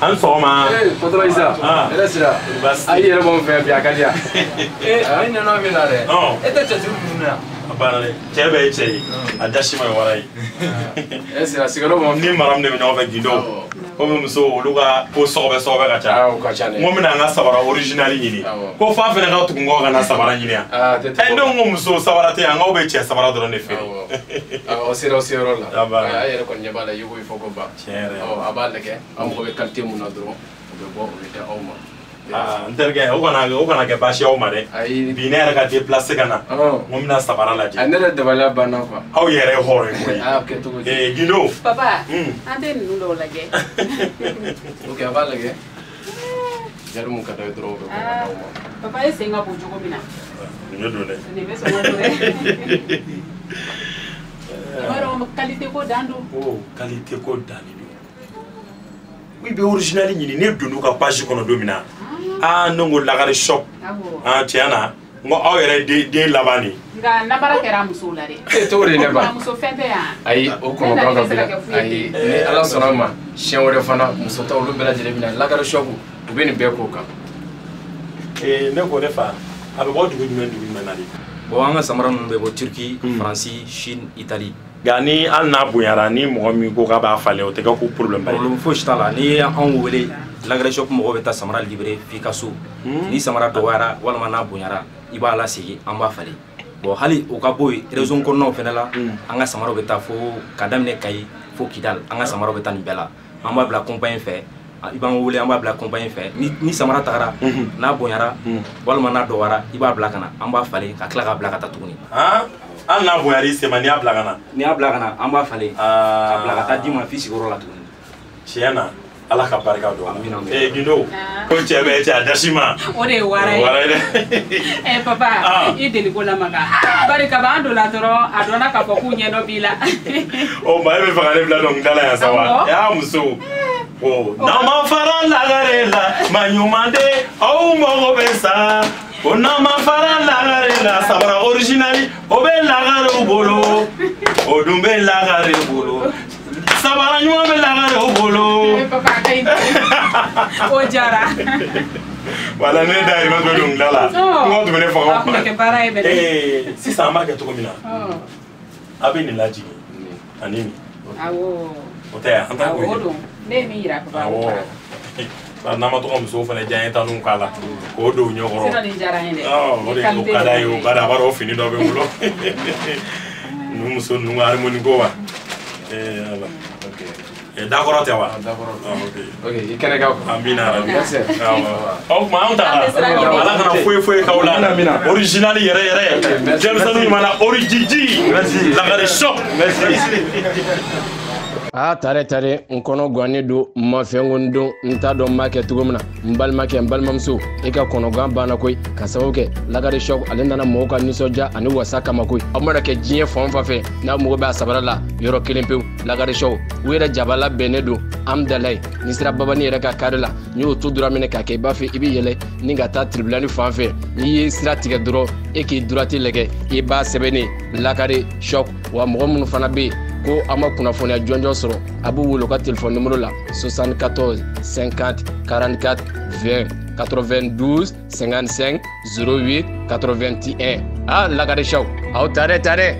An sɔgɔma. Ee patron Isa. Hɛrɛ sira. Ayi yɛrɛ b'anw fɛ yan bi a ka di yan. Ee a ye nɔnɔ min na dɛ. E tɛ cɛsiri ninnu na yan. A banna dɛ. Cɛ bɛɛ ye cɛ ye. A dasi ma ye wara ye. Hɛrɛ sira sigiyɔrɔ b'anw fɛ. Ni mara min de bɛ ɲɔgɔn fɛ Gindo. Komi muso olu ka ko sɔgɔbɛ sɔgɔbɛ ka ca. O ka ca dɛ. N ko n bɛna an ka sabara original ɲini. Ko f'a fana ka tugu n kɔ ka na sabara ɲini yan. Ɛ ne ko muso sabara tɛ yan, n k'aw bɛ cɛ sabara dɔrɔn de feere. Awɔ, aw sera aw seyɔrɔ la. A yɛrɛ kɔni ɲɛ b'a la, i ko i fɔ ko ba. Tiɲɛ yɛrɛ. A b'a lajɛ, aw mago bɛ qualité mun na dɔrɔn, o bɛ bɔ o bɛ di aw ma. N terikɛ, o kana kɛ baasi y'aw ma dɛ. Ayi. Bi ne yɛrɛ ka déplacer ka na. N ko n bɛna sabara lajɛ. Ne yɛrɛ dabaliya banna quoi. Aw yɛrɛ ye hɔrɔn ye koyi. Aa kɛ cogo di? Ee Gindo. Papa, an tɛ ninnu dɔw lajɛ. Ok, a b'a lajɛ. Jari mun ka d'a ye dɔrɔn o bɛ bɔ ka d'aw ma. Papa e sen ka bon cogo min na. Nin bɛ don dɛ. Nin bɛ sɔn ka don dɛ. I b'a dɔn qualité ko dan don. Oh, qualité ko dan de don. I bɛ original ɲini, ne donn'u ka page kɔnɔ don min na. Ah, ne ko Lagare shop. Ah, tiɲɛ na, n ko aw yɛrɛ den laban de. Nka nabara kɛra musow la dɛ. E t'o de ne ba. Muso fɛn tɛ yan. Ayi, o kɔnɔ kan ka bila. Ayi, ni Ala sɔnna a ma, siɲɛ wɛrɛ fana muso ta olu bɛɛ lajɛlen bɛ na Lagare shop, u bɛ nin bɛɛ k'o kan. Ee ne ko ne fa, a bɛ bɔ dugu jumɛn na de? Bon, an ka samara ninnu bɛ bɔ Turquie, Faransi, Chine, Italie. Nka ni hali n'a bonyara, ni mɔgɔ min ko k'a b'a falen, o tɛ kɛ ko problème ba ye. Problème fosi t'a la. N'i ye anw wele, Lagare shop mɔgɔw bɛ taa samara libéré f'i ka so. Ni samara dɔgɔyara walima n'a bonyara, i b'a lasegin, an b'a falen. Bon, hali o ka bɔ yen, région kɔnɔnaw fana la, an ka samaraw bɛ taa fo ka daminɛ Kayi fo Kidal, an ka samaraw bɛ taa nin bɛɛ la. An b'a bila compagnie fɛ, i b'an wele, an b'a bila compagnie fɛ. Ni samara tagara, n'a bonyara walima n'a dɔgɔyara, i b'a bila ka na, an b'a falen ka tila k'a bila ka taa tuguni. Hali n'a bonyara i sen ma, n'i y'a bila ka na. N'i y'a bila ka na, an b'a falen ka bila ka taa d'i ma f'i sigiyɔrɔ la tuguni. Tiɲɛ na, Ala ka barika don. Ee Gindo, ko cɛ bɛ cɛ a dasi ma. O de ye wara ye. Wara ye dɛ. Ee papa, i deli ko lamaga. Bari kaban an donna dɔrɔn, a dɔnna k'a fɔ k'u ɲɛ dɔ b'i la. O maa e bɛ fɛ ka ne bila dɔnkilida la yan sa wa? Aa muso. Ko n'aw ma fara Lagare la, maa ɲuman de aw mago bɛ sa. Ko n'aw ma fara Lagare la, sabara original o bɛ Lagarew bolo. O dun bɛ Lagare bolo. Sabara ɲuman bɛ Lagarew bolo. Papa a ka ɲi. O diyara. Wala ne dayirimɛ tun bɛ dɔnkilida la. Kuma tun bɛ ne faga. A tun bɛ kɛ baara ye bɛnɛ. Ee sisan an b'a kɛ cogo min na. A bɛ nin lajigin ani nin. Awɔ. O tɛ yan, an t'a ko ye. Awɔ o don. Ne ye min yira papa. Awɔ. Bari n'an ma to ka musow fana diya n ye tanniw k'a la k'o don u ɲɛkɔrɔ. Sinon nin diyara n ye dɛ. O de o ka d'a ye, o ka d'a ye, a b'a dɔn o fini dɔ bɛ n bolo. Ninnu muso ninnu ka harmonie ko wa. Ee Ala. D'accord tɛ wa? D'accord. Ok, i kɛnɛ kan quoi. Amina rabi. Merci. Awɔ. O tuma anw taara. Ala kana foyi foyi k'aw la. Original yɛrɛ yɛrɛ. Denmisɛnninw ɲuman na orijiji. Merci. Lagare shop. Merci. Ah tare tare, n kɔnɔ gannen don, n ma fɛn ko n don, n t'a dɔn n b'a kɛ cogo min na. N balimakɛ, n balimamuso, e ka kɔnɔgan banna koyi, ka sababu kɛ Lagare shop ale nana mɔgɔw ka nisɔndiya ani wasa kama koyi. Aw mana kɛ diɲɛ fan o fan fɛ, n'a mago bɛ a sabara la yɔrɔ kelen pewu, Lagare shop. U yɛrɛ jabala bɛnnen don Amdalaye, n'i sera Babani yɛrɛ ka kare la, n'i y'o to dɔrɔn minɛ k'a kɛ i b'a fɛ i bɛ yɛlɛ ni ka taa tribunal fan fɛ. N'i ye sira tigɛ dɔrɔn, e k'i droite lajɛ, i b'a sɛbɛnnen Lagare shop. Wa mɔgɔ minnu fana bɛ yen ko a ma kunnafoniya jɔnjɔn sɔrɔ, a b'u wele u ka telefɔni nimoro la 74 50 44 20 92 55 08 81. Ah Lagare shop, aw tare tare.